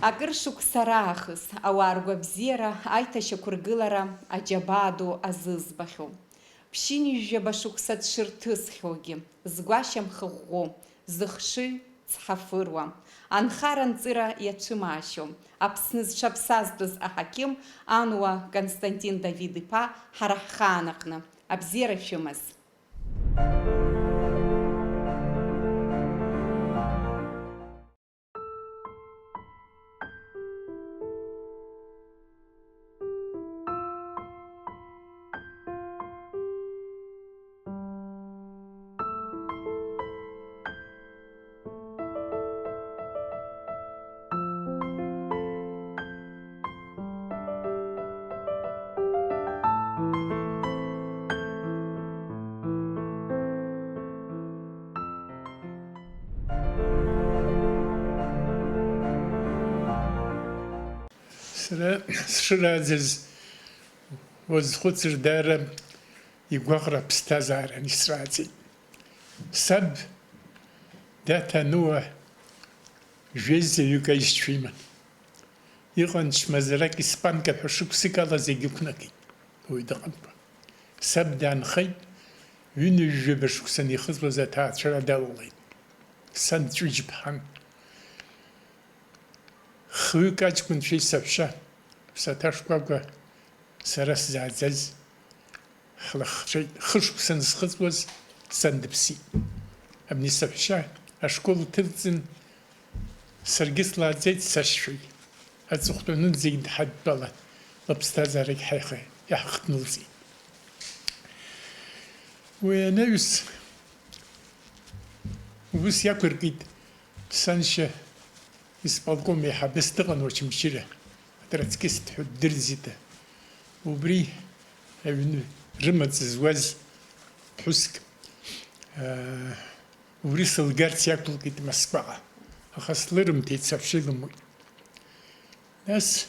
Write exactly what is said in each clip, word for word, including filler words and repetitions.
Акыр шықәса раахыс ауаа ргәабзиара, аиҭашьақәыргылара аџьабаа ду азызбахьоу. Ԥшьынҩажәаба шықәса дшырҭысхьоугьы, згәашьамх ӷәӷәоу, зыхшыҩ цҳафыруа, анхара-нҵыра иацәымаашьо, Аԥсны зҽаԥсазтәыз аҳақьым Ануа Константин Давид-иԥа ҳара ҳхаан аҟны абзиара шәымаз. Сара сшырааӡаз уазхәыцыр, даара игәаҟра аԥсҭазааран исрааӡеит. Саб Даҭа Нуа жәеизаҩык аишьцәа иман. Иҟан чмазарак, испанка ҳәа шықәсык ала зегь ықәнакит. Уаҩ дыҟамкәа. Саб даанхеит, ҩынҩажәаба шықәса анихыҵуаз аҭаацәара далалеит. Сан Ҵәыџьԥҳан. Хҩык аҷкәынцәеи саҳәшьа, ԥсаҭа шкәакәа сара сзааӡаз ҳлахцәеит. Хышықәса анысхыҵуаз, сан дыԥсит. Абни саҳәшьа ашкол дҭылҵын, саргьы слааӡеит сашьцәагь. Аҵыхәтәанынӡагь дҳадтәалан, лыԥсҭазаарагь ҳаиха иаҳхҭнылҵеит. Уи анаҩс, ус иақәыркит, саншьа исполком еиҳабыс дыҟан Очамчыра, атроцкист ҳәа ддырӡит. Убри аҩны рымаҵ зуаз ԥҳәыск, аа, убри сылгарц иақәылкит Москваҟа, аха слырымҭеит, саҳәшьа илымуит. Нас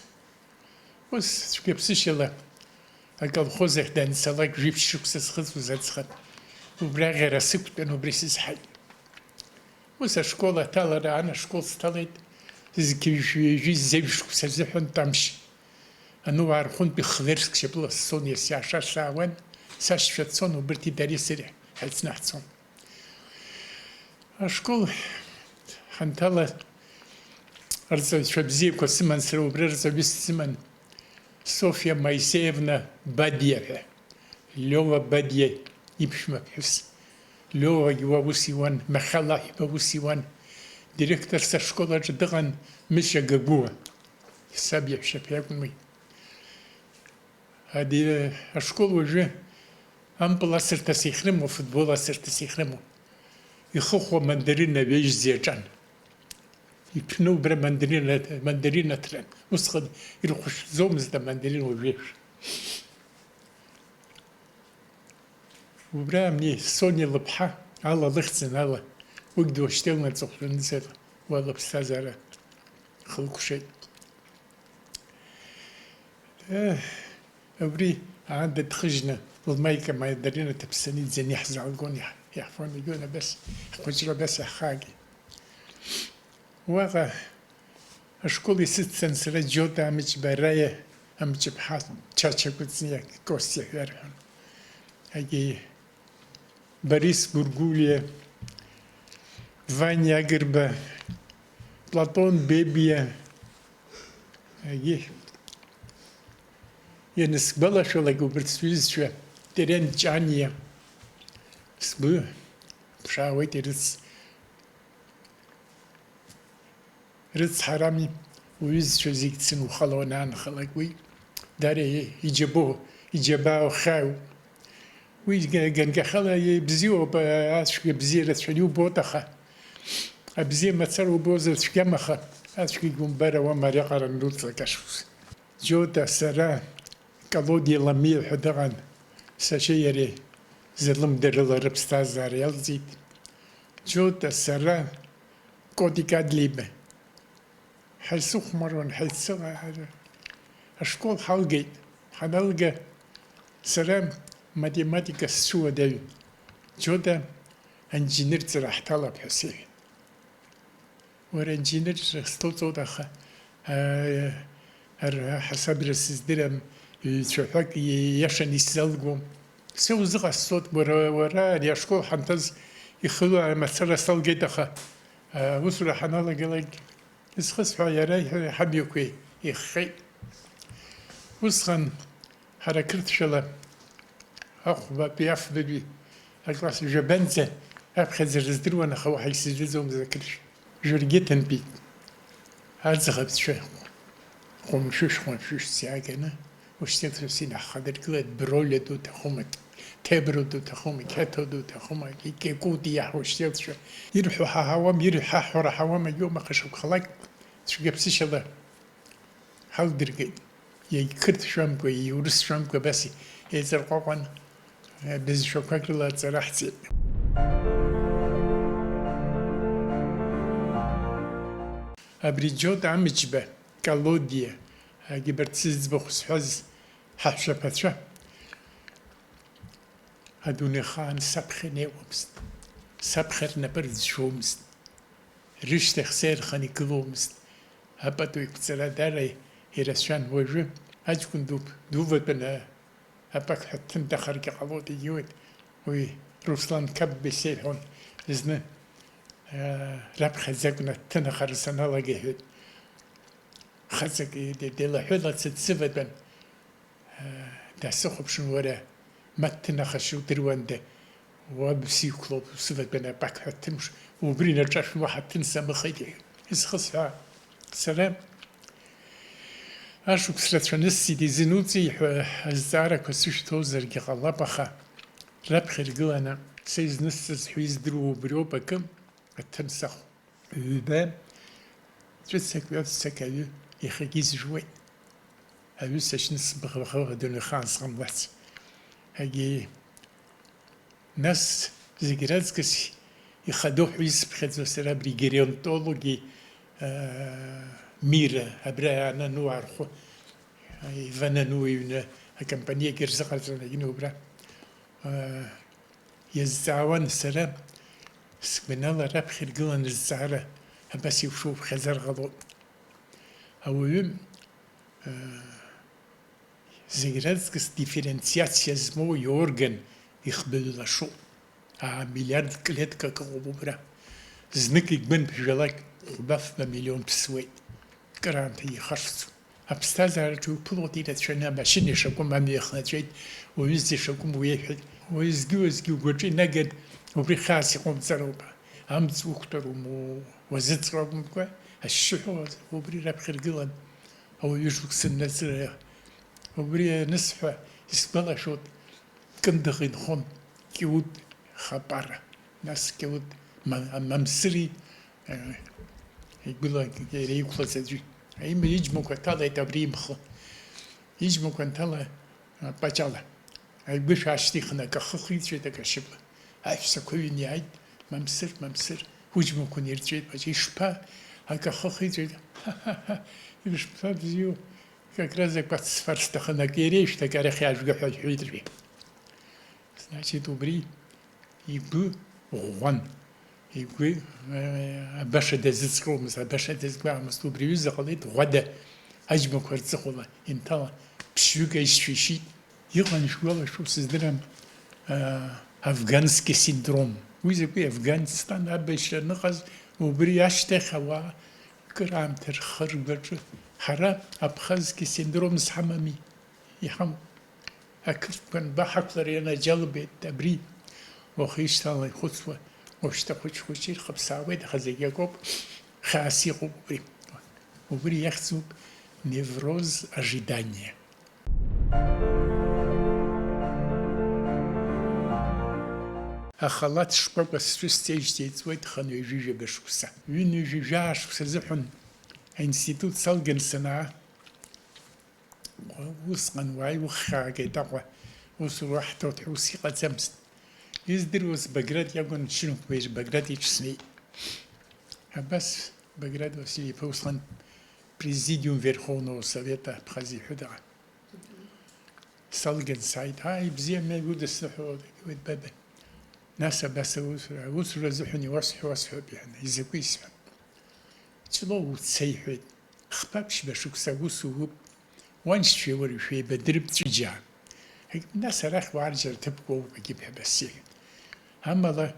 ус цәгьаԥсышьала аколхоз ахь данцалак, жәиԥшь шықәса схыҵуаз аӡӷаб, убри аӷьара сықәтәан, убри сызҳаит. Ус ашкол аҭалара аан, ашкол сҭалеит, зқьи жәшәи ҩажәи зеижә шықәса азыҳәан тәамшь. Ануаа рҟынтәи хверск шьапыла сцон, иасиаша саауан, сашьцәа цон, убырҭи дареи сареи ҳаицны ҳцон. Ашкол ҳанҭала, рҵаҩцәа бзиақәа сыман, сара убра рҵаҩыс сыман, Софиа Моисеевна Бадиа ҳәа, Лиова Бадиа иԥшәма ԥҳәыс. Лиовагьы уа ус иуан, Махьал Аҳәба ус иуан. Директорс ашкол аҿы дыҟан Мышьа Гагәуа. Саб иаҳәшьаԥа иакәын уи. Ади-, ашкол уажәы ампыл асырҭас иахьрымоу, афутбол асырҭас иахьрымоу, ихыхәо амандарина ҩежьӡа иаҿан. Иҭәны убра мандарина, мандарина ҭран. Усҟан ирхәышәтәӡомызт амандарина уажәеиԥш. Убра ани Сониа лыԥҳа ала лыхьӡын ала, уигь дуашьҭалан аҵыхәтәанызар уа лыԥсҭазаара хылкәшеит. Еҳ, абри аанда дхыжьны, лмаика Мадарина дыԥсаны иӡаны иаҳзаалгон, иаҳ-, иаҳфон, егьиуан абас, ҳхәыҷра абас иаҳхаагеит. Уаҟа ашкол исыццан сара Џьота Амҷба, Раиа Амҷыԥҳа, Чача Кәыҵниа, Костиа ҳәа ирҳәон. Егьи Борис Гәыргәлиа, Ваниа Агрба, Платон Бебиа, егьи, ианысгәалашәалак, убырҭ сҩызцәа, Терент Ҷаниа, сгәы ԥшаауеит, ирыц-, Рыцҳарами, уҩызцәа зегь дсымхалон аанхалак уи. Дара иџьабо, иџьабаа ухьааҩуп. Уи га-, ганкахьала ибзиоуп, а-, ацәгьа бзиа рацәаны иубоит, аха абзиа мацара убозар цәгьам, аха ацәгьагь умбар ауам ариаҟара ануҵлак ашықәс. Џьота, сара, Калодиа Ламиа ҳәа дыҟан, сашьеи иареи зырлымдарыла рыԥсҭазаара иалҵит. Џьота, сара, Котик Адлеиба. Ҳаицыхәмаруан, ҳаицыҟаҳара. Ашкол ҳалгеит. Ҳаналга, сара математика сцәыуадаҩын. Џьота анџьинырҵара ҳҭалап ҳәа сеиҳәеит. Уара анџьинырҵара сҭоуҵоит, аха Ара ҳасабра сыздырам, ҩцәаҳәак ииашаны исзалгом. Сеузыҟасҵоит, уара, уара ари ашкол ҳанҭаз ихыло амацара салгеит, аха, а, аусура ҳаналагалак, изхысҳәаа, иара иҳәа-, ҳамҩақәа ихҟьеит. Усҟан ҳара қырҭшәала ахәбатәи, афбатәи акласс жәабанӡа аԥхьаӡара здыруан, аха уаҳа исыздырӡомызт ақырҭшәа. Жәыргьыҭынтәи аӡӷабцәа хәымшәышә-хәымшәышәс иааганы, ушьҭеиҵәас инаҳхадыргылеит, броля ду ҭахума, ҭебро ду ҭахума, қьаҭо ду ҭахума, кекути иаҳуа ушьҭеиҵәа. Ирҳәо ҳаҳауам, ирҳәо ҳаҳәара ҳауам, егьоума, аха шакәхалак цәгьаԥсышьала ҳалдыргеит. Иагьқырҭшәамкәа, иурысшәамкәа абас еиҵарҟәаҟәан, бызшәақәак рыла аҵара ҳҵеит. Абри Џьота Амҷба, Калодиа, агьбарҭ зыӡбахә сҳәаз ҳаҳәшьаԥацәа, адунеихаан саԥхьа инеиуамызт, саԥхьа рнапы рӡәӡәомызт. Рышьҭахь сеирхан игыломызт. Апату еиқәҵара даара ирацәан. Уажәы аҷкәын ду, дуватәаны апак ҳәа дҭынҭахаргьы ҟалоит, егьиуеит. Уи Руслан Қапба исеиҳәон зны, аа, раԥхьаӡа акәын аҭҭынхара саналага, иҳәеит. Хаҵак де-, делаҳәылаца дсыватәан. Дасыхәаԥшын, уара, ма дҭынхашьа удыруанда, уаб сиқәлоуп, усыватәаны апак ҳәа ҭымш, убри наҿашәа уаҳа ҭын самыхеит, иҳәеит. Исхысҳәаа, сара ашықәс рацәаны сцеит, изануҵеи ҳәа азҵаарақәа сышәҭозаргьы ҟалап, аха раԥхьа иргыланы са изнысҵаз ҳәа издыруа убриоуп акы, аҭын сахә. Ҩба, ҵәыцак, ҩаҵәцак аҩы иахьагьы изжуеит. Аҩы сашьны сбӷаӷо адунеихаан сҟамлац. Егьи, нас зегь раҵкыс ихадоу ҳәа исыԥхьаӡо сара абри геронтологи, аа, Мира, абра анану архәы, Иван Ану иҩны акомпаниагьы рзыҟарҵан, егьи убра, аа, Иазҵаауан сара, сгәанала, раԥхьа иргыланы зҵаара абас еиԥш уԥхьаӡар ҟалоит. Ауаҩы, аа, зегь раҵкыс дифференциациа змоу иорган ихбаҩ лашоуп. Аа, миллиард клеткак ыҟоуп убра. Знык игәынԥжәалак хәба-фба миллион ԥсуеит. Кыраамҭа ихашҭӡом. Аԥсҭазаараҿы иуԥылоит ирацәаны, амашьына ишакәым амҩа ихнаҵәеит, уаҩыза ишакәым уеиҳәеит. Уеизгьы-уеизгьы угәаҿы инаган, убри хьаас иҟоумҵароуп. Амҵ уқәтәароума, уазыҵҟьоумкәа, ашьшьыҳәа убри раԥхьа иргылан, ауаҩы шықәса ннарҵәара. Убри анысҳәа, исгәалашәоит, Кындыӷ инхон Кьуд хапара, нас Кьуд ма-, Мамсыри, э, игәыла иара иқәлаз аӡәы. Аимыр иџьмақәа ҭалеит абри имхы. Иџьмақәа анҭала, а, паҷала. Аигәышә аашьҭихын, акы ахы хиҵәеит, акы ашьапы. Аҳәсақәа ҩын иааит, Мамсыр, Мамсыр, уџьмақәа нирҵәеит, паҷа, ишԥа, акы ахы хиҵәеит, ҳа, ҳа, ҳа, ишԥа бзиоу, как раз акәац сфар сҭахын, акы иреишәҭ, акы арахь иаажәга ҳәа иҳәеит, рҳәеит. Значит, убри игәы ӷәӷәан, игәы, э, абаша дазыҵҟьомызт, абаша дазгәаамызт, убри аҩыза ҟалеит ӷәада аџьмақәа рҵыхәала инҭала, ԥшьҩык аишьцәа ишьит. Иҟан, шәгәалашәо сыздырам, э, афганский синдром. Уи закәи, Афганистан абаҩшьра аныҟаз, убри ашьҭахь ауаа кыраамҭа рхы ргәаҿы, ҳара абхазский синдром зҳамами? Иҳамоуп. Ақырҭқәа анбаҳақәлар ианаџьалбеит абри. Уахеишьҭала ихәыцуа, уажәшьҭа хәыҷ-хәыҷы ирхыԥсаауеит, аха зегь акоуп, хьаас иҟоуп убри. Убри иахьӡуп невроз ожидания. Ахалаҭ шкәакәа сшәысҵеижьҭеи иҵуеит хынҩажәижәаба шықәса. Ҩынҩажәижәаа шықәса азыҳәан аинститут салган санаа, Усҟан уааи уххьаагеит Аҟәа, ус уаҳҭоит ҳәа ус иҟаӡамызт. Издыруаз Баграт иакәын, чынқәбеи Баграт иҿы снеит. Абас Баграт Василий-иԥа усҟан Президиум Верховного Совета Абхазии ҳәа дыҟан. Салган сааит, ааи, бзиа, мҩа гәыдысныҳәалоит, иҳәеит, баба. Нас абас аусура, аусура азыҳәан иуасҳәо уасҳәап, иҳәан, изакәи сҳәан. Ҷлоу уца, иҳәеит. Хԥа-ԥшьба шықәса аус ууп, уаншьцәеи уареи шәеибадырп Ҵәыџьаа. Егь, нас арахь уааржьыр аҭыԥ уоуп, егьип ҳәа дасеиҳәеит. Амала,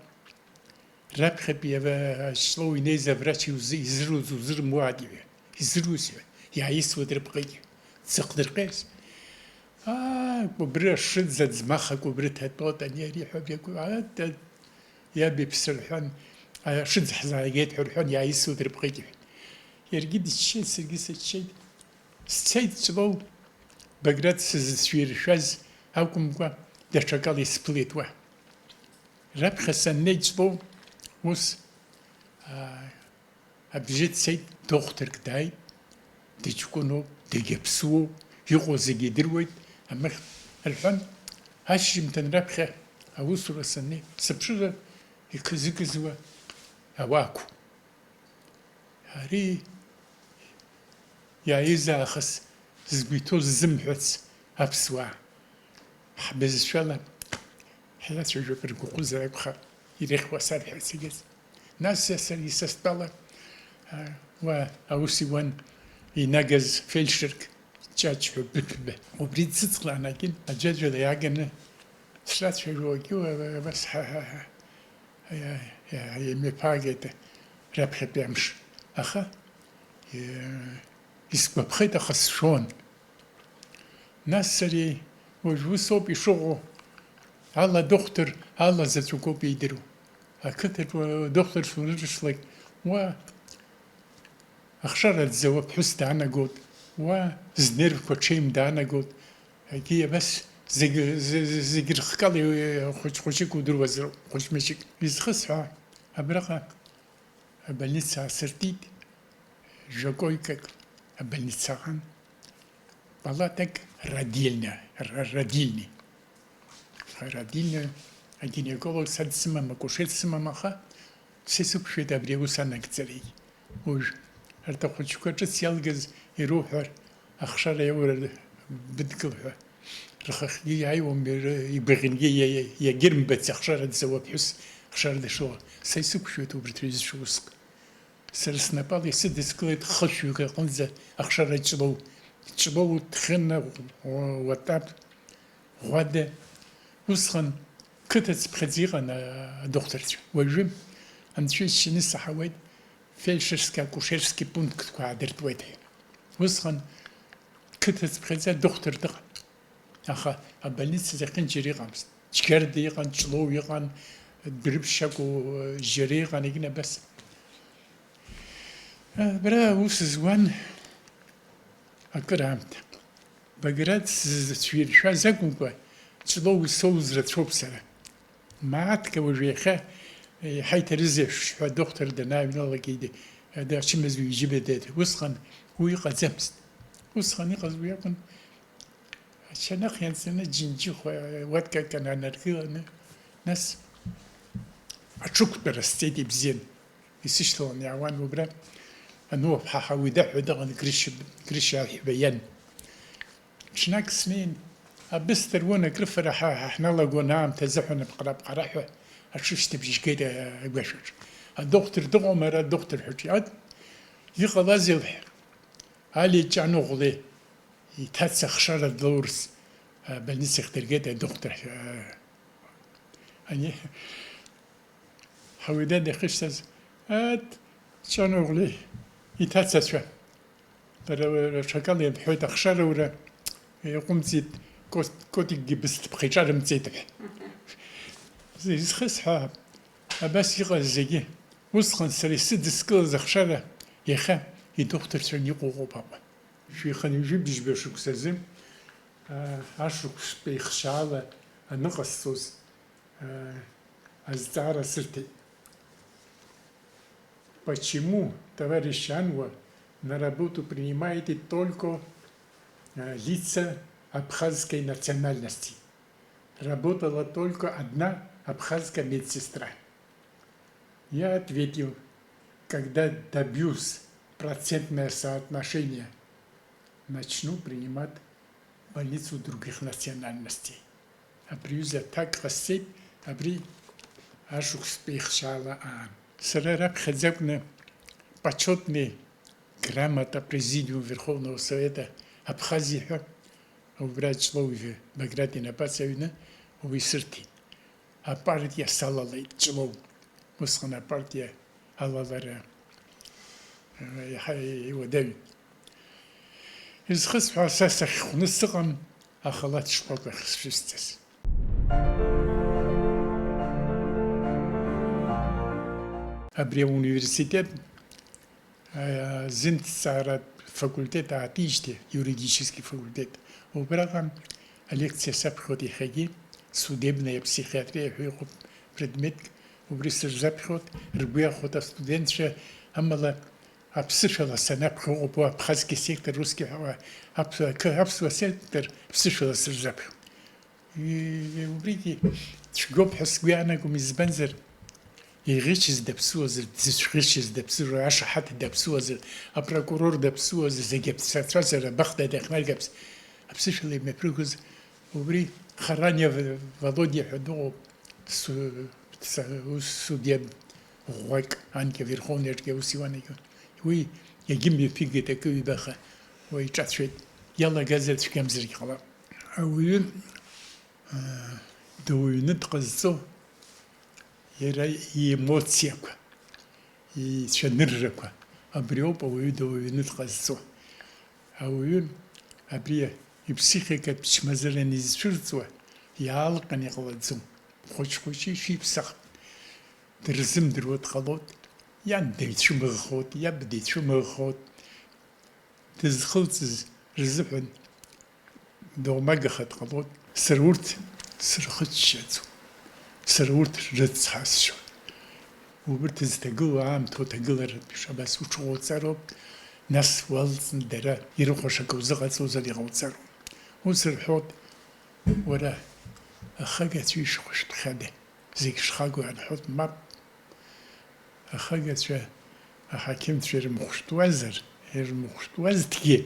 раԥхьатәи ава-, Ҷлоу инеиз аврач иуз-, изыруз узырмуааит, иҳәа, изыруз, иҳәа, иааисуеит рыпҟагьы, дзыхдырҟьаз. Аа, Кәыбры ашыӡ аӡмах акәыбры ҭатәоит, ани ари ҳәа иагәы-, аа, да, иаб иԥсы рҳәан, ашыӡ ҳзааигеит ҳәа рҳәан, иааисуеит рыпҟагьы, иҳәеит. Иаргьы дыччеит, саргьы сыччеит. Сцеит Ҷлоу, Баграт сызцәиршәаз акәымкәа, даҽакала исԥылеит уа. Раԥхьа саннеи Ҷлоу, ус, аа, абжьы цеит, дохәҭырк дааит, дыҷкәыноуп, дагьаԥсуоуп, иҟоу зегьы идыруеит, амыхь рҳәан, ашьжьымҭан раԥхьа аусура саннеи, сыԥшызар, иқызы-кызуа ауаақәа. Ари иааиз аахыс згәы иҭоу ззымҳәац аԥсуаа. Ҳбызшәала ҳлацәажәап ргәыҟәызар акәхап, ирыхьуа сарҳәарц егьыс. Нас са саргьы са стәала, а, уа аус иуан инагаз фельдшерк Ҷаҷ ҳәа Быҭәба. Убри дсыцхраанагьы аӡәаӡәала иааганы срацәажәогьы уа-, уа-, абас ҳа, ҳа, ҳа, иа-, иа-, имҩаԥаагеит раԥхьатәи амш. Аха, иа-, исгәаԥхеит, аха сшәон. Нас сареи уажә усоуп ишыҟоу, ала дохәҭыр, ала заҵәык ауп иидыруа. Ақыҭаҿ уа-, дохәҭырс унырышлак, уа ахшара дзауа ԥҳәыс даанагоит, уа знервқәа ҽеим даанагоит. Егьи абас зегь, з-, з-, зегь рыхкала хәыҷ-хәыҷык удыруазароуп, хәыҷ-мыҷык. Изхысҳәаа, абраҟа абольница аасыртит, жәакоикак абольницаҟан, палатак родильня, р-, родильный. Родильня, агинеколог са дсымам, акушер дсымам, аха са исықәшәеит абри аус анагӡарагь. Уажә арҭ ахәыҷқәа ҿыц иалгаз ируҳәар, ахшара иаура быдгыл ҳәа. Рхахьгьы иааиуам, ир-, игәаӷьынгьы иа-, иа-, иагьырмбац ахшара дзауа ԥҳәыс ахшара дышуа. Са исықәшәоит убарҭ рҩызцәа уск. Сара снапала исыдыскылеит хышәҩык аҟынӡа ахшара Ҷлоу. Ҷлоу, Ҭхьына, Уа-, Уатап, Ӷәада. Усҟан қыҭацыԥхьаӡа иҟан, а, адохәҭарцәа. Уажәы анцәа иџьшьаны исаҳауеит, фельдшерски акушерски пунктқәа аадыртуеит ҳәа. Усҟан қыҭацыԥхьаӡа адохәҭар дыҟан. Аха абольница зехьынџьара иҟамызт. Џьгьарда иҟан, Ҷлоу иҟан, Дәрыԥшь акәу, џьара иҟан, егьин абас. Абра аус зуан акыраамҭа. Баграт сзыцәиршәаз акәымкәа, Ҷлоу исоуз рацәоуп сара. Мааҭк уажә иахьа, еиҳа иҭарызеишь ҳәа адохәҭыр данааҩналак, иди-, ада ачымазаҩ иџьыба дааит. Усҟан уи иҟаӡамызт. Усҟан иҟаз уи акәын, ачанах ианҵаны, џьынџьыхәа, уаткак ананаргыланы, нас аҽықәтәара сҵеит ибзиан. Исышьҭалан иаауан убра, Ануаԥҳа Ҳауида ҳәа дыҟан, Грышьа, Грышьа Аҳәба иан. Ҽнак снеин, абысҭа руан, акрыфара ҳа-, ҳа-, ҳналагон аамҭазы ҳәа, напҟара-пҟараҳәа аҽышьҭыбжь геит, а-, агәашәаҿ. Адохәҭыр дыҟоума ара, адохәҭыр ҳәа ҿиаҭ. Иҟалазеи лҳәа. Али Ҷаноӷәле иҭаца ахшара длоурц, а, больницахь дыргеит адохәҭыр ҳәа. Ани, Ҳауида дахьышьҭаз, ат, Ҷаноӷәле иҭацацәа. Дара рҽакала ирҳәоит, ахшара ура иаҟәымҵит, кос-, котикгьы бысҭыԥха иҿарымҵеит ҳәа. Изхысҳәаап, абас иҟаз зегьы. Усҟан сара исыдыскылаз ахшара иахьа идохәҭырцәан иҟоу ыҟоуп Аҟәа. Шәихынҩажәи быжьба шықәсазы, а, ашықәсқәа ихшьаала аныҟасҵоз, а, азҵаара сырҭеит. Почему, товарищ Ануа, на работу принимаете только, а, лица абхазской национальности? Работала только одна абхазская медсестра. Я ответил: «Когда добьюсь процентное соотношение, начну принимать в больницу других национальностей». Абри аҩыза аҭак ҟасҵеит, абри ашықәсқәа ихшьаала аан. Сара раԥхьаӡа акәны почетный грамота Президиум Верховного Совета Абхазии ҳәа, убра Ҷлоу Баграт инапы аҵаҩны уи сырҭеит. Апартиа салалеит Ҷлоу. Усҟан апартиа алалара, э, иаҳа иуадаҩын. Изхысҳәааз, са сахьхәны сыҟам ахалаҭ шкәакәа ахьсшәысҵаз. Абри ауниверситет Зынҭҵааратә факультет аатижьҭеи, иуридически факультет, убраҟа алекциа саԥхьоит иахьагьы, судебная психиатрия ҳәа иҟоуп предметк, убри сырзаԥхьоит, ргәы иахәоит астудентцәа, амала аԥсышәала санаԥхьо ыҟоуп, уа абхазский сектор, русский ҳәа, аԥ-, ақы-, аԥсуа сектор ԥсышәала сырзаԥхьоит. И-, убригьы цәгьоуп ҳәа сгәы иаанагом, избанзар, иӷьычыз даԥсуазар, дзыцәӷьычыз даԥсуазар, ашаҳаҭ даԥсуазар, апрокурор даԥсуазар, зегь аԥсацәазар, абахҭа дахьнаргап, аԥсышәала имҩаԥыргоз убри Харание Володиа ҳәа дыҟоуп, су-, са-, ус судиа ӷәӷәак, анкьа Верховниаҿгьы аус иуан, уи иагьымҩаԥигеит акы-ҩба, аха уа иҿацәеит, иалагазар цәгьамзаргь ҟалап. Ауаҩы, аа, дуаҩны дҟазҵо иара иемоциақәа, ицәаныррақәа, абри ауп ауаҩы дуаҩны дҟазҵо. Ауаҩы абри иԥсихикатә чмазара анизцәырҵуа, иаалҟьаны иҟалаӡом. Хәыҷ-хәыҷы ишиԥсахп. Дырзымдыруа дҟалоит, иан дицәымыӷхоит, иаб дицәымыӷхоит. Дызхылҵыз рзыҳәан доумагаха дҟалоит. Сара урҭ сырхыччаӡом. Сара урҭ рыцҳасшьоит. Убырҭ зҭагылоу аамҭоу ҭагыларатә шабас уҽыҟауҵароуп, нас уалҵны дара ирыхәаша акы узыҟаҵозар иҟауҵароуп. Ус рҳәоит, уара, ахагацәа ишхәышәтәхьада? Зегь шхагоу анҳәоит, мап. Ахагацәа, аҳақьымцәа ирымхәышәтәуазар, ирымхәышәтәуазҭгьы,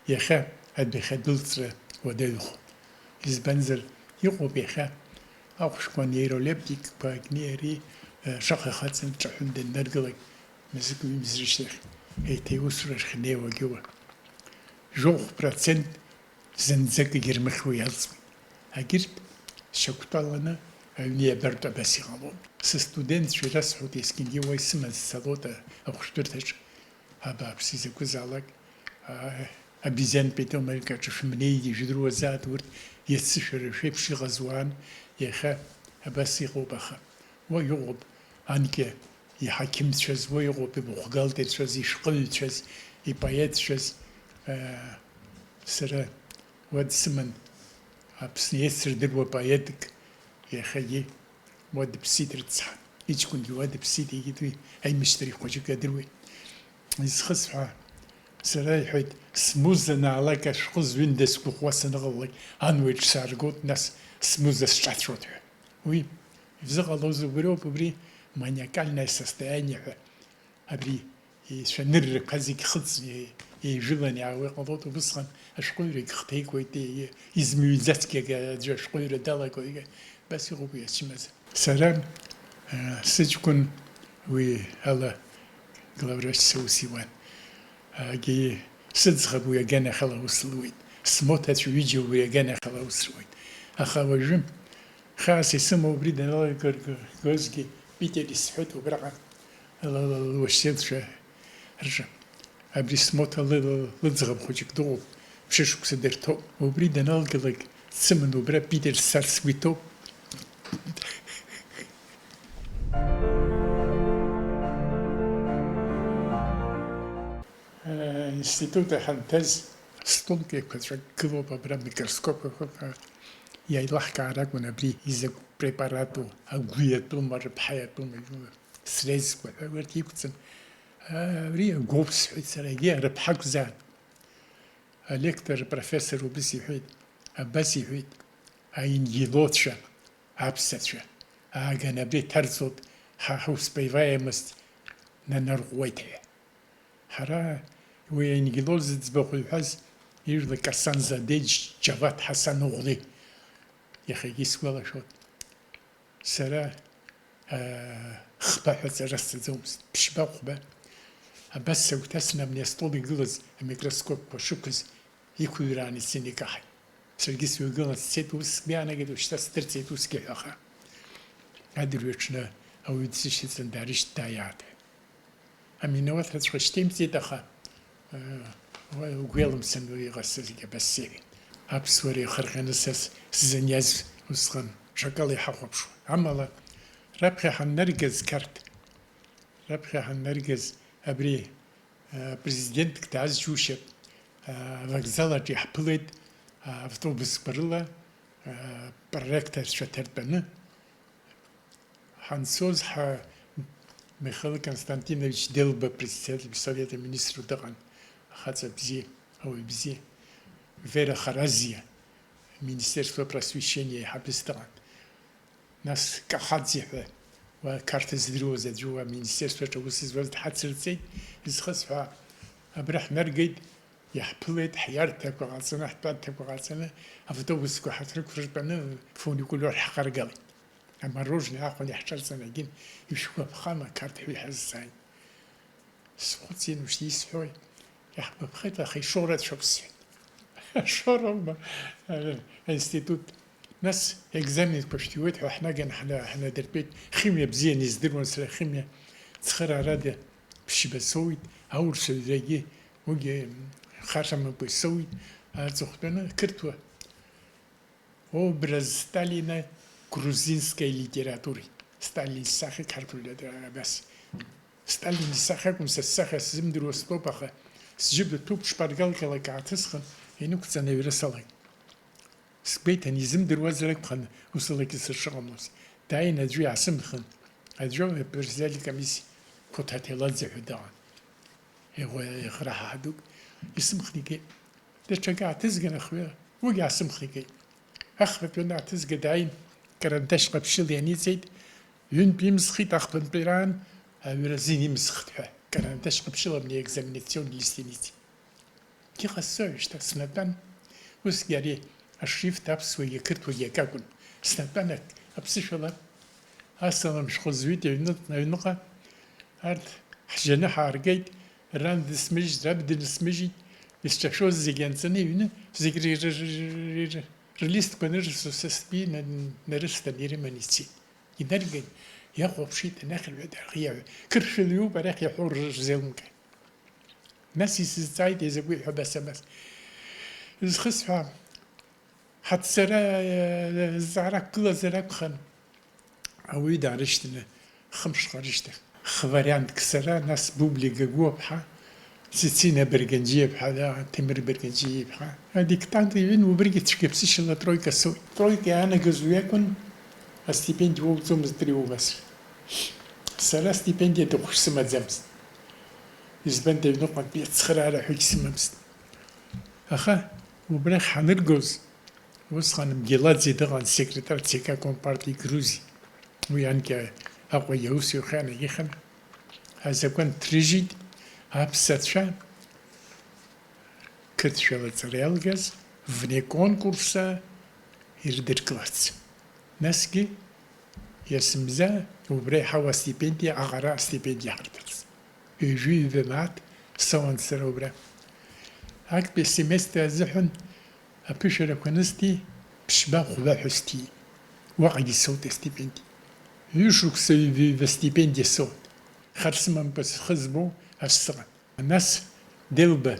иахьа адәахьы адәылҵра уадаҩхоит. Избанзар, иҟоуп иахьа ахәшәқәа нейролептикқәа акни ари, э, шаҟа ихаҵаны дҿаҳәаны даннаргылак, мызкы-ҩымз рышьҭахь еиҭа иусура ахьнеиуагьы уа. Жәохә процент зынӡакгьы ирмыхьуа иалҵуеит. Агьырҭ шьақәтәаланы аҩны иабартә абас иҟалоит. Сыстудентцәа ирасҳәоит, есқьынгьы уа исымаз сцалоит ахәшәтәырҭаҿ, абааԥсы, изакәызаалак, а, обезьян питомника аҿы шәымнеигьы, ижәдыруазааит, урҭ иацы шәара шәеиԥш иҟаз уаан, иахьа абас иҟоуп, аха уа иҟоуп анкьа иҳақьымцәаз, уа иҟоуп ибухгалтерцәаз, ишәҟәыҩҩцәаз, ипоетцәаз, а, сара уа дсыман, Аԥсны еицырдыруа поетк, иахьагьы уа дыԥсит рыцҳа, иҷкәынгьы уа дыԥсит, егьит уи аимысҭари хәыҷык адыруеит. Изхысҳәаа, сара, иҳәеит, смуза анаалак ашәҟәы зҩында сгәыӷуа саныҟалалак, ан уеиҿ сааргоит, нас смуза сҿацәоит ҳәа. Уи ивзыҟалоз убриоуп, убри маниакальное состояние ҳәа. Абри ицәаныррақәа зегь хыҵны еижәыланы иаауа иҟалоит, убысҟан ашәҟәыҩҩрагь хҭеикуеит, и-, измыҩӡацгьы аӡәы ашәҟәыҩҩра далагоит, абас иҟоуп иацәымыз. Сара, э, сыҷкәын уи ала главврачс аус иуан. Агьи сыӡӷаб уи аганахьала аус луеит. Смоҭацәа ҩыџьа уи аганахьала аус руеит. Аха уажәы хьаас исымоу убри даналагаргозгьы Питер исҳәоит убраҟа. Ла-, ла-, луашьцәа рҿы. Абри смоҭа лы-, лы-, лыӡӷаб хәыҷык дыҟоуп, ԥшьышықәса дырҭоуп. Убри даналгалак дсыманы убра Питер сцарц сгәы иҭоуп. Институт ахь ҳанҭаз столк еиқәаҵәак гылоуп, абра микроскоп еиқәаҵәак иеилаҳкаар акәын, абри изакә препарату, агәы иатәума, рыԥҳа иатәума, срезқәа ҳәа урҭ иқәҵан. Ари агәоуп, сҳәеит сара, егьи рыԥҳа акәзаап. Алектор, апрофессор убыс иҳәеит, абас иҳәеит, аангелоцәа, аԥсацәа, ааганы абри ҭарҵоит, ҳа ҳуспеваемость нанарӷәӷәеит ҳәа. Ҳара уи аангелоз зыӡбахә иҳәаз ижәла Касан Задеџь, Џьаваҭ Ҳасан Оӷли, иахьагьы исгәалашәоит. Сара, аа, хԥа ҳәа ҵара сҭаӡомызт, ԥшьба-хәба. Абас сагәҭасны абни астол игылаз амикроскопқәа шықәыз иқәыҩрааны ицаны икаҳаит. Саргьы сҩагылан сцеит, ус сгәы иаанагеит, уажәшьҭа сдырӡеит усгьы ҳәа аха. Адырҩаҽны ауаҩы дсышьҭаҵан даарышьҭ-, дааиааит ҳәа. Аминауаҭраҵәҟьа шьҭеимҵеит, аха, э, уа-, угәы иалымсын уи иҟасҵазгьы абас сеиҳәеит. Аԥсуара иахырҟьаны са с-, сзыниаз усҟан ҽакала иҳахәаԥшуан. Амала, раԥхьа ҳаннаргаз Қарҭ, раԥхьа ҳаннаргаз абри, э, президентк дааз џьушьап, э, авокзал аҿы иаҳԥылеит, э, автобусқәа рыла, э, проректорцәа ҭартәаны. Ҳанцоз ҳа Михаил Константинович Делба, председатель Совета министров дыҟан, ахаҵа бзиа, ауаҩ бзиа. Вера Харазиа, Министерство просвещения еиҳабыс дыҟан. Нас Кахаӡе ҳәа, уа Қарҭ здыруаз аӡәы уа аминистерстваҿы аус зуаз дҳацырҵеит, изхысҳәаа, абра ҳнаргеит, иаҳԥылеит, ҳиарҭақәа ҟаҵаны, ҳтәарҭақәа ҟаҵаны, автобусқәа ҳаҭрықәыртәаны, фуникулиор ҳхаргалеит. Амороженое аахәаны иаҳҿарҵан, егьин, ишәгәаԥхама, Қарҭ ҳәа иҳазҵааит. Схәыцит, ушьҭа исҳәои? Иаҳгәаԥхеит, аха ишоурацәоуп сҳәеит. Шоуроума, э, аинститут? Нас екзаменқәа шәҭиуеит ҳәа ҳнаган ҳна-, ҳнадыртәеит. Химиа бзианы издыруан сара, химиа цхыраарада ԥшьба соуит, аурыс аҩрагьы уигьы хашамыкәа исоуит, аҵыхәтәаны ақырҭуа. Образ Сталина грузинской литературы. Сталин исахьа қартәла абас. Сталин исахьа акәым, са сахьа сзымдыруа стәоуп, аха сџьыба ҭәуп, шпаргалкьалак ааҭысхын, инықәҵаны аҩра салагеит. Сгәеиҭан, изымдыруазар акәханы, усалакьысыр шыҟамлоз. Дааин аӡәы иаасымхын, аӡәы аперсональный комиссиа Қәҭаҭеладзе ҳәа дыҟан. Иӷәӷәа-, иӷраҳа дук исымхны игеит. Даҽакы ааҭызган ахҩа, уигь аасымхны игеит. Ахԥатәы анааҭызга дааин, карандаш ҟаԥшьыла ианиҵеит, ҩынтә имсхит, ахԥатәи раан аҩра азин имсхт ҳәа, карандаш ҟаԥшьыла абни аекзаменацион лист ианиҵеит. Иҟасҵои шьҭа, снатәан. Усгьы ари ашрифт аԥсуагьы ақырҭуагьы акакәын. Снатәан ак-, аԥсышәала асалам шәҟәы зҩит аҩны-, аҩныҟа. Арҭ ҳжьаны ҳааргеит, ран дысмыжьит, раб дынсмыжьит, исҿашәоз зегьы анҵаны иҩны, зегь ри-, ри-, ри-, ри-, ри-, рлистқәа анырсу са стәи на-, нарысҭан ирыманы ицеит. Инарган, иахәаԥшит, анахь рҳәеит, архиаҩ, қырҭшәала иоуп, арахь иаҳәо рзеилымкааит. Нас исызҵааит, изакәи ҳәа абас-абас. Изхысҳәаа, ҳаццара, э, зҵаара ақәгылазар акәхарын. Ауаҩы даарышьҭны, хымшҟа рышьҭахь. Хвариантк сара, нас Бубли Гагәуаԥҳа, Цицина Быргьанџьиаԥҳа, да, Ҭемыр Быргьанџьиаԥҳа. Адиктант иҩын, убригьы цәгьаԥсышьала тройка соуит. Тройка иаанагаз уи акәын, астипендиа уоуӡомызт, ари уоуазар. Сара астипендиа дыҟәшә сымаӡамызт. Избан, аҩныҟантәи ацхыраара ҳәагь сымамызт. Аха убрахь ҳаныргоз, усҟан Мгеладзе дыҟан, секретар ЦК Компартии Грузии. Уи анкьа Аҟәа иаус иухьанагьы ихын. Азакәан ҭрыжьит, аԥсацәа қырҭшәала аҵара иалгаз вне конкурса ирыдыркыларц. Насгьы иасымза убра иҳауа астипендиа, аҟара астипендиа ҳарҭарц. Ҩажәи ҩба мааҭ соуан сара убра. Актәи асеместр азыҳәан аԥышәарақәа анысҭи, ԥшьба хәба ҳәа сҭиит. Уаҟагьы соут астипендиа. Ҩышықәса ҩба-ҩба астипендиа соут. Хар сымамкәа схы збоу ас сыҟан. Нас Делба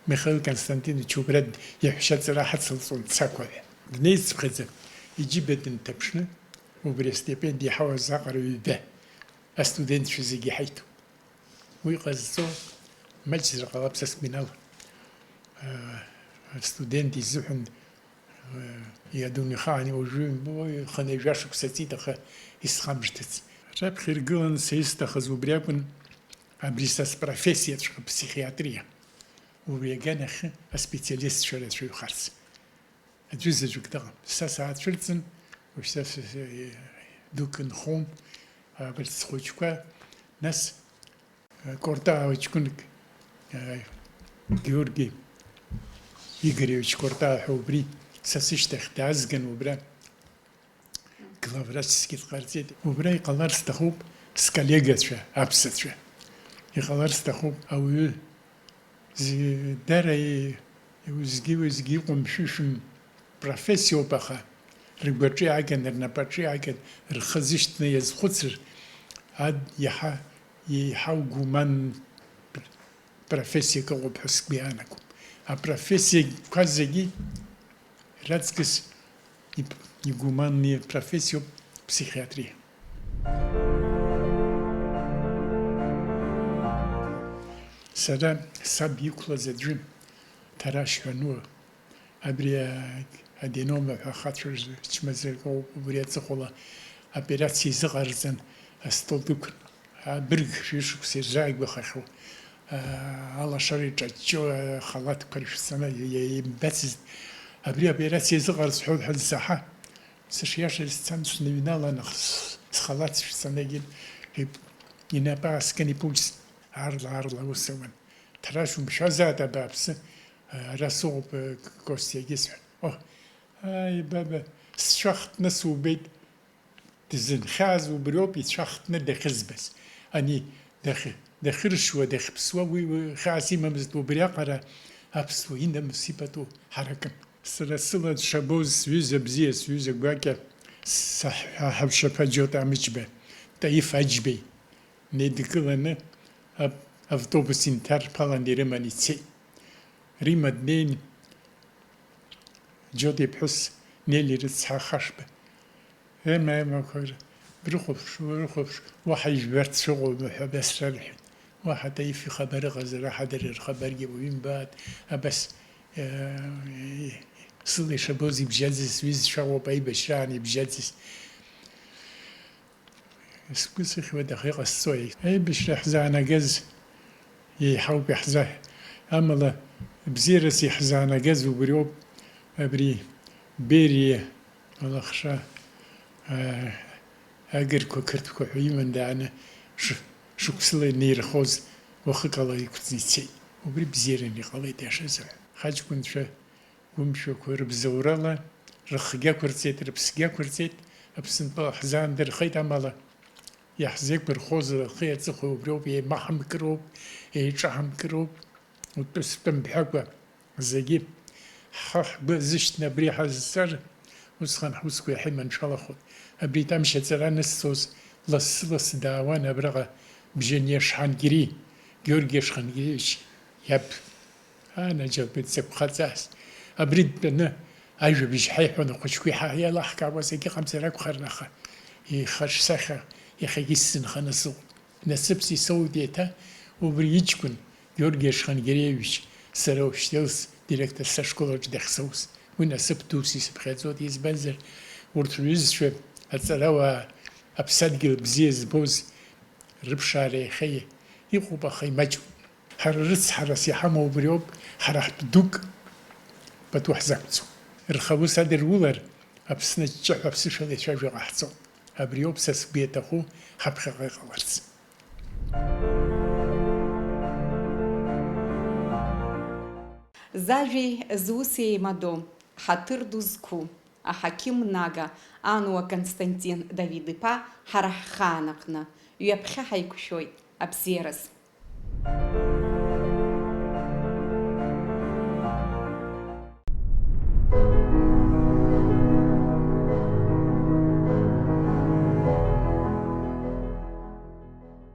Михаил Константинович убра иаҳәшьа аҵара ҳацылҵон Цақәа ҳәа. Днеицыԥхьаӡа иџьыба дынҭаԥшны, убри астипендиа иҳауаз аҟара ҩба астудентцәа зегьы иҳаиҭон. Уи ҟазҵо маҷзар ҟалап, са сгәанала, астудент изыҳәан, иадунеихаан уажәы, ой, хынҩажәа шықәса ҵит, аха исхамышҭыц. Раԥхьа иргыланы са исҭахыз убри акәын, абри са спрофессиаҵәҟьа, ԥсихиатриа. Убри аганахьы аспециалистцәа рацәаҩхарц. Аӡәы заҵәык дыҟам. Са саацәырҵын, уажәшьҭа с-, с-, дук нхон, абарҭ схәыҷқәа, нас, э, Кортаа ҷкәынк, э, Георги Игоревич Кортаа ҳәа убри са сышьҭахь даазган убра. Главврачскгьы дҟарҵеит. Убра иҟалар сҭахуп сколлегацәа, аԥсацәа. Иҟалар сҭахуп, ауаҩы зегьы дара и-, уеизгьы-уеизгьы иҟәымшәышәым профессиоуп, аха ргәаҿы иааган, рнапаҿы иааган, рхы зышьҭны иазхәыцыр, ад-, иаҳа, еиҳау гуманн профессиак ыҟоуп ҳәа сгәы иаанагом. Апрофессиақәа зегьы раҵкыс ип-, игуманни профессиоуп ԥсихиатриа. Сара саб иқәлаз аӡәы, Ҭарашь ҳәа ануа, абри а-, аденома ҳәа ахацәа рзы чмазаркуп, убри аҵыхәала аоперациа изыҟарҵан, астол дықәын. Абырг шәышықәса ирзааигәахахьоу, аа, алашара иҿаҷҷо, ахалаҭқәа рышәҵаны, иа-, имбацызт. Абри аоперациа изыҟарҵ ҳәа, ҳәа сзаҳа, сышиашаз сцан, сныҩналан, аха с-, схалаҭ сышәҵаны, егьи ип-, инапы ааскьан иԥуџьҵ, аарла-аарла аус ауан. Ҭарашь, умшәазааит, абааԥсы, ара сыҟоуп, Костиагьы сҳәан. О, ааи, баба, сцәа хтны субеит. Дызынхьааз убриоуп ицәа хтны дахьызбаз. Ани дахь-, дахьыршьуа, дахьԥсуа уи, уи хьаас имамызт, убриаҟара аԥсуа инамыс ипату ҳаракын. Сара сыла дшабоз сҩыза бзиа, сҩыза гәакьа, саҳәҳәа ҳаԥшьаԥа Џьота Амыџьба, Таиф Аџьбеи неидкыланы ав-, автобус инҭарԥалан ирыман ицеит. Рима днеин, Џьота иԥҳәыс Нели рыцҳа Хашба. Ема, емақәа р-, брыхәаԥш, урыхәаԥш, уаҳа ижәбарц шәыҟоума ҳәа абас рарҳәеит. Уаҳа Таиф ихабар ыҟазар, аҳ дара рхабаргьы уаҩы имбааит, абас, э, сыла ишабоз ибжьаӡыз, сҩызцәа ыҟоуп, аибашьраан ибжьаӡыз. Сгәы сыхьуеит, аха иҟасҵои? Аибашьра ҳзаанагаз еиҳауп иаҳзаҳ-, амала бзиарас иаҳзаанагаз убриоуп, абри Бериа алахша, аа, агырқәа, қырҭқәа ҳәа иман дааны ш-, шықәсыла инеирхоз уахыкала иқәҵны ицеит. Убри бзиараны иҟалеит, иашазар. Ҳаҷкәынцәа гәымшәақәа рыбзоурала рыхгьы ақәырҵеит, рыԥсгьы ақәырҵеит, Аԥсынтәыла ҳзаандырхеит, амала иаҳзеиқәырхозар ахи аҵыхәеи убриоуп, еимаҳамкыроуп, еиҿаҳамкыроуп, утәы-стәы мҳәакәа зегьы ҳхы ҳгәы азышьҭны абри ҳазҵар, усҟан ҳусқәа иаҳа иманшәалахоит. Абри Тамшь аҵара анысҵоз, лассы-лассы даауан абраҟа Бжьаниа Шҳангери, Георги Шхангеревич иаб. Анаџьалбеит дзакә хаҵаз! Абри дтәаны ажәабжь ҳаиҳәон ахәыҷқәа, иҳа-, иалаҳкаауаз акгьы ыҟамзар акәхарын, аха ихаҿсахьа иахьагьы сзынханы сыҟоуп. Насыԥс исоуит еиҭа убри иҷкәын, Георги Ашхангериевич, сара Ушьҭелс директор сашкол аҿы дахьсоуз. Уи насыԥ дус исыԥхьаӡоит, избанзар, урҭ рҩызцәа аҵарауаа аԥсадгьыл бзиа збоз рыԥшаара иахьа иҟоуп, аха имаҷуп. Ҳара рыцҳарас иҳамоу убриоуп, ҳара ҳтә дук пату ҳзақәҵом. Рхаус адырулар, Аԥсны аҷҷаҳәа аԥсышәала ицәажәо ҟаҳҵом. Абриоуп са сгәы иаҭаху ҳаԥхьаҟа иҟаларц. Зажәеи зуси еимадоу, ҳаҭыр ду зқәу, аҳақьым Нага, Ануа Константин Давид-иԥа, ҳара ҳхаан аҟны, ҩаԥхьа ҳаиқәшәоит, абзиараз.